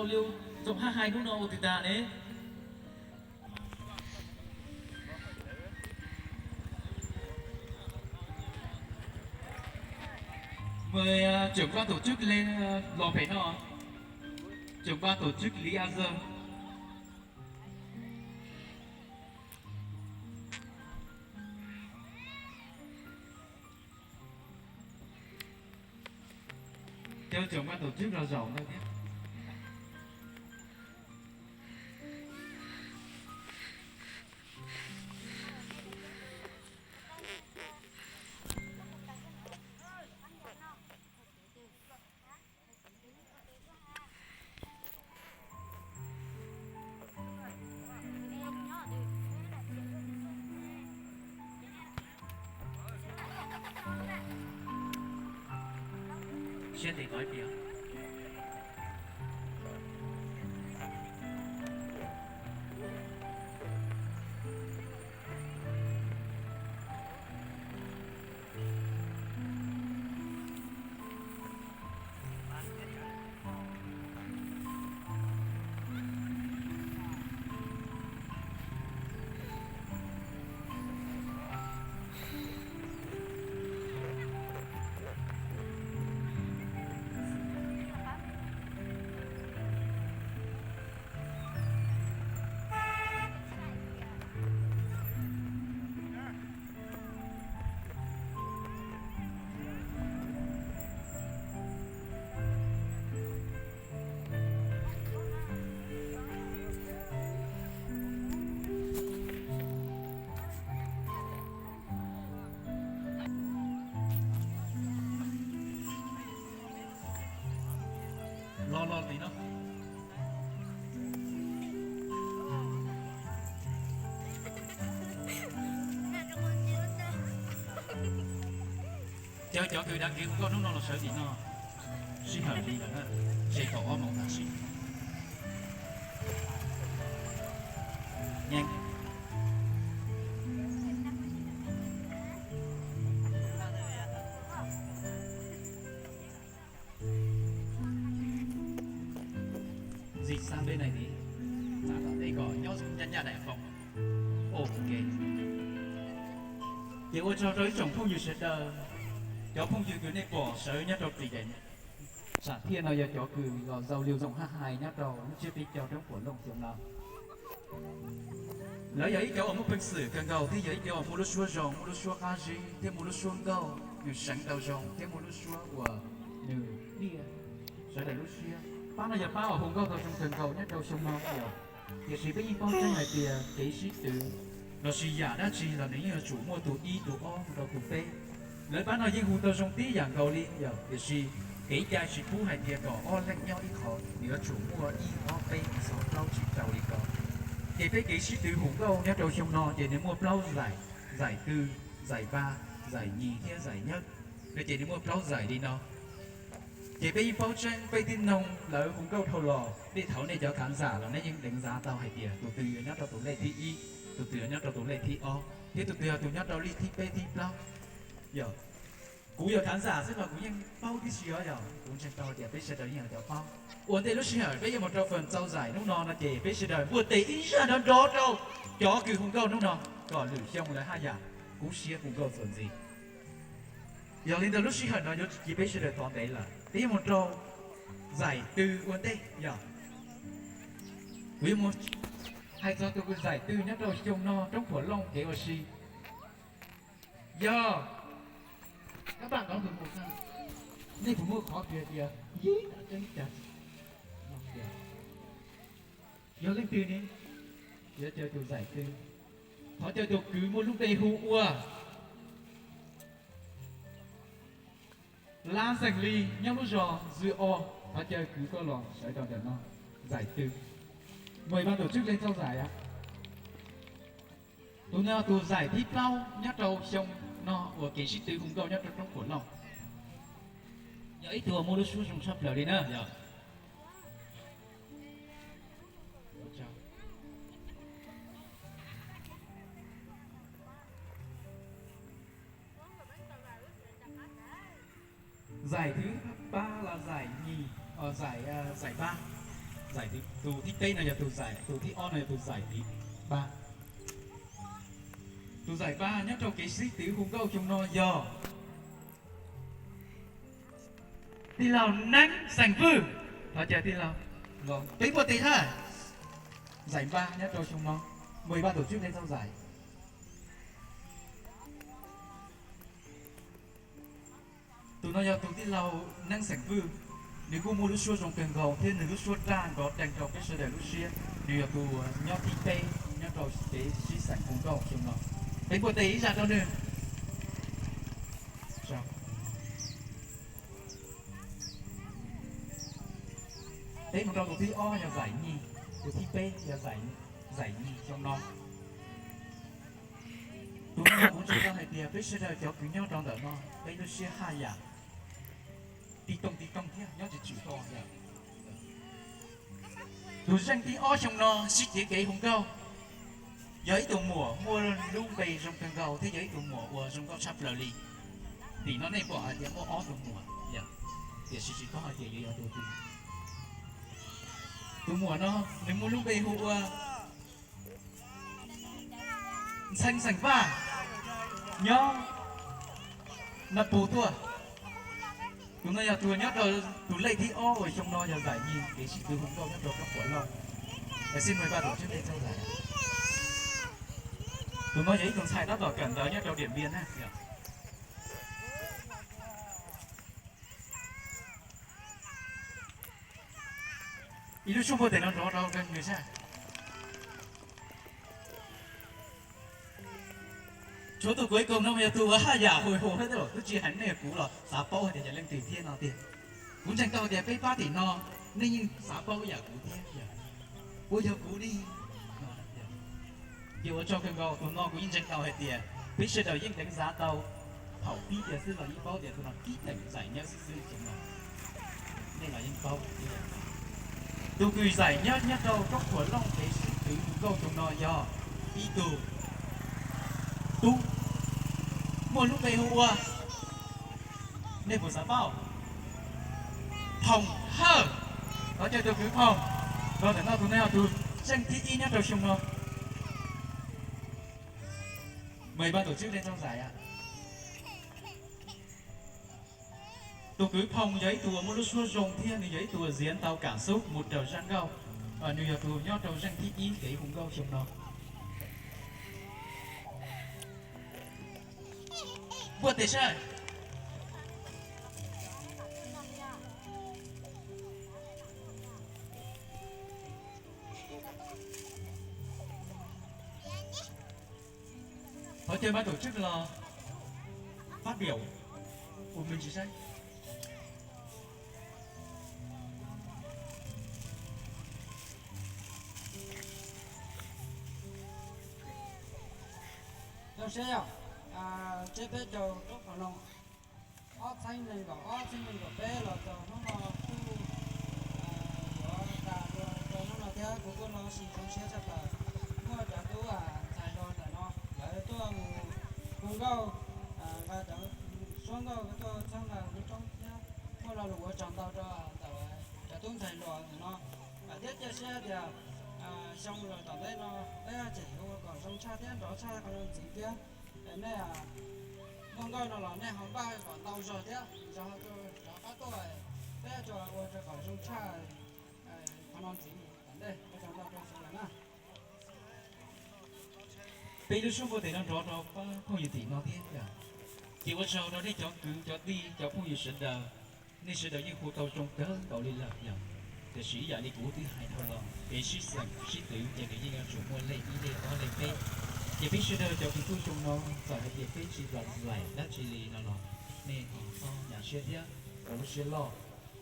Liêu Giọng hát hay hnub no ua twg tag ne? Mời, ờ, trưởng ban tổ chức lên, ờ, lò phải no. Trưởng ban tổ chức Lý An Dương. Kêu trưởng ban tổ chức ra giọng thôi nhé. Siab ntev no ib pliag. Lo lo li no. Cov, cov kws dag kiv hu nkauj hnub no los sawv tim no, sij hawm li lawm na, tseg thaum ob moos tam sim. Nyeej. Ntxim xav peb nai ni, tam tom peb kom nyob nyaj nyaj daim foom. Ok. Ces ua tsaug rau ib tsoom phooj ywg sawv daws, cov phooj ywg kws nej pom sawv nyob rau ris daim sam thiaj no yog cov kws los giao lưu giọng hát hay nyob rau lub tsiab peb caug roob Phuam Looj xyoo no. Lawv yog ib cov uas muaj peev xwm kawg nkaus thiab yog ib cov uas muaj lub suab zoo, muaj lub suab qab zib thiab muaj lub suab nkauj nws seev tau zoo thiab muaj lub suab uas nws diaj sawv daws lub siab. Pab no yog pab uas hu nkauj tau zoo kawg nkaus nyob rau xyoo no yog, tiam sis peb yeej paub tseeb hais tias kev sib tw lossis yam dab tsi los nws yeej yuav tsum muaj tus ib tus ob mus rau tus peb. Lawv pab no yeej hu tau zoo tib yam nkaus li yog, tiam sis kev cai tsis pub hais tias kom ob leeg nyob ib qho, nws yuav tsum muaj ib ob peb mus txog plaub tsib rau li ko. Ces peb kev sib tw hu nkauj nyob rau xyoo no ces nws muaj plaub zaim, zaim tw, zaim ba, zaim nyis thiab zaim nyab. No ces nws muaj plaub zaim li no. Ces peb yeej paub tseeb peb tib neeg lawv hu nkauj dhau los, nej thaum nej cov khav xam los nej yeej deev zav tau hais tias tus twg yuav nyob rau tus lej thib ib, tus twg yuav nyob rau tus lej thib ob thiab tus twg yog tus nyob rau lej thib peb thib plaub. Yog kuv yog khav xam xwb mas kuv yeej paub tib si os, yog kuv ntseeg tau tias peb sawv daws yeej yog cov paub. Ua ntej lub sij hawm peb yuav mus rau phần trao giải hnub no no ces peb sawv daws npuaj tes ib zaj nrov nrov rau cov kws hu nkauj hnub no kom lwm xyoo lawv haj yam kub siab hu nkauj txuas ntxiv. Yog li ntawd lub sij hawm no yuav tsis cia peb sawv daws tos ntev lawm, peb yuav mus rau zaim tw ua ntej yog. Kuv yuav mus hais txog tus kws zaim tw nyob rau xyoo no roob Phuam Looj kev ua si. Yog, các bạn có mười một ha. Nej puas muaj qhov kws tias yog leej twg ne, yuav caw tus zaim tw. Thov caw tus kws muaj lub npe hu ua Lab Xeem Lis nyob lub zos Zws O, thov caw kws koj los sawv rau ntawm no, zaim tw. Mời ban tổ chức lên trao giải ạ. Tus no tus zaim thib plaub nyob rau xyoo no uas kev sib tw hu nkauj nyob rau roob Phuam Looj. Yog ib tug muaj lub suab zoo tshaj plaws li na yog. Giải thứ ba là giải nhì, ờ, giải, ờ, giải ba. Zaim, tus thib peb no yog tus zaim, tus thib ob no yog tus zaim thib pab. Tus zaim pab nyob rau kev sib twv hu nkauj xyoo no yog tij laug Neeb xeem Vwj. Thov caw tij laug los peb npuaj tes hab. Zaim pab nyob rau xyoo no, mười ba tổ chức lên trao giải. Tus no yog tus tij laug Neeb xeem Vwj, nws kuj muaj lub suab zoo kawg nkaus thiab nws lub suab daj nrov deeg rau peb sawv daws lub siab. Nws yog tus nyob thib peb nyob rau kev sib xeem hu nkauj xyoo no. Peb npuaj tes ib zag rau nws. Peb mus rau tus thib ob yog zaim nyig, tus thib peb yog zaim nyig xyoo no. Tus no kuv ntseeg tau hais tias peb sawv daws cov kws nyob rau ntawm no peb lub siab haj yam ti tooj ti tooj thiab nyob tsis tshwm to yom. Tus zeej thib ob xyoo no sib cev kev hu nkauj yog ib tug muam muaj lub npe zoo kawg nkaus thiab yog ib tug muam uas zoo nkauj tshaj plaws li. Tim no nej pom hais tias muaj ob tug muam, tiam sis tsis paub hais tias yuav yog tus twg. Tus muam no nws muaj lub npe hu ua Ntxhee xeem Vaj, nyob Naj Pus tuaj. Tus no yog tus nyob rau tus lej thib ob uas xyoo no yog zaim nyig kev sib twv hu nkauj nyob rau kab puam loj. Tus no yog ib tug ntxhais tab tom kawm ntawv nyob rau Diam Npias na. Ib lub suab npuaj tes no nrov rau nws sab. Tshuav tus kuv ib koog no mas yog tus uas haj yam hu hu hab, twb tsis hais nej kuv los xav paub hais tias yog leej twg thiab no tiag. Kuv ntseeg tau tias peb pab tim no nej yeej xav paub ib yam kuv thiab, puas yog kuv li? Ces ua tsaug kawg nkaus, tus no kuv yeej ntseeg tau hais tias peb sawv daws yeej deev xav tau thaum pib tias xwb los yeej paub tias tus no tib teem zaim nyob xwb xwb xyoo no. Nej los yeej paub. Tus kws zaim nyob nyob rau kab puam loj kev sib twv hu nkauj xyoo no yog ib tug tub muaj lub npe hu ua, nej puas xav paub? Phoom Hawj. Thov caw tus kwv Phoom los ntawm no, tus no yog tus zeej thib ib nyob rau xyoo no. Mời ban tổ chức lên trao giải ạ. Tus kwv Phoom yog ib tug uas muaj lub suab zoo thiab nws yog ib tug uas diễn tau cảm xúc mus raws zaj nkauj. Nws yog tus nyob rau zeej thib ib kev hu nkauj xyoo no. Npuaj tes sab. Thov caw ban tổ chức los phát biểu của mình seb. Zoo siab yog, tsiab peb caug roob Phav Loos, ob txhiab nees nkaum ob txhiab nees nkaum peb los txog hnub no kuj yuav tas dua rau hnub no thiab kuv kuj los sis zoo siab tshaj plaws. Muaj cov tub ntxhais hluas ntawm no lawv tuaj mus hu nkauj, nqa cov suab nkauj tuaj txhawb nqa lub roob thiab muaj lo lus ua tsaug ntau rau ntawm cov tub ntxhais hluas ntawm no. Thiab cia siab tias xyoo los tom ntej no peb tseem yuav ua kom zoo tshaj thiab nrov tshaj qhov no ntxiv thiab. Nej muaj nkauj no los nej ho npaj kom ntau zog thiab, zog rov qab tuaj, peb tsuas ua rau kom zoo tshaj qhov no ntxiv tom ntej. Ua tsaug ntau rau sawv daws na. Peb lub suab npuaj tes no nrov rau pab phooj ywg tim no thiab. Ces ua tsaug rau nej cov kwv cov tij cov phooj ywg sawv daws, nej sawv daws yeej hu tau zoo kawg nkaus li lawm yom. Tiam sis ib yam li kuv twb hais dhau los, kev sib xeem sib twv ces nws yeej yuav tsum muaj lej ib lej ob lej peb. Ces peb sawv daws cov kwv tij xyoo no txawm hais tias peb tsis los zaim dab tsi li no los nej ho txhob nyuaj siab thiab ua lub siab loj.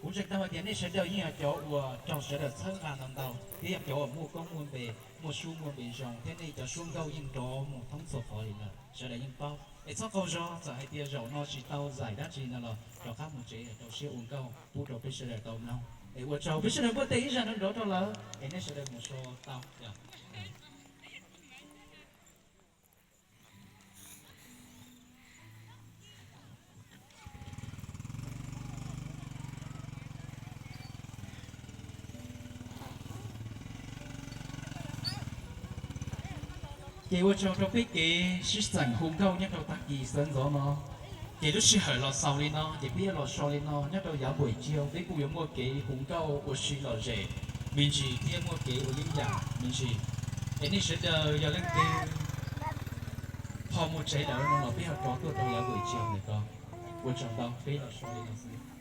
Kuv ntseeg tau hais tias nej sawv daws yeej yog cov uas raug sawv daws txhawb nqa ntau ntau thiab yog cov uas muaj koob muaj npe, muaj suab muaj npe zoo thiab nej cov suab nkauj yeej nrov mus thoob txhua qhov li lawm, sawv daws yeej paub. Es txhob qaug zog, txawm hais tias zaum no tsis tau zaim dab tsi no los rov qab mus tsev rau siab ua nkauj pub rau peb sawv daws tau mloog. Es ua tsaug, peb sawv daws npuaj tes ib zag nrov nrov rau lawv es nej sawv daws mus so tau. Ces ua tsaug rau peb kev sib xeem hu nkauj nyob rau tag kis sawv ntxov no. Ces lub sij hawm los xaus li no ces peb yuav los so li no, nyob rau yav npuam tsiag peb kuj yuav muaj kev hu nkauj ua si lom zem me ntsis thiab muaj kev ua yeeb yam me ntsis. Es nej sawv daws yog leej twg ho mus tsev lawm no los peb ho rov tuaj rau yav npuam tsiag ntawm ko. Ua tsaug ntau, peb los so li no xwb.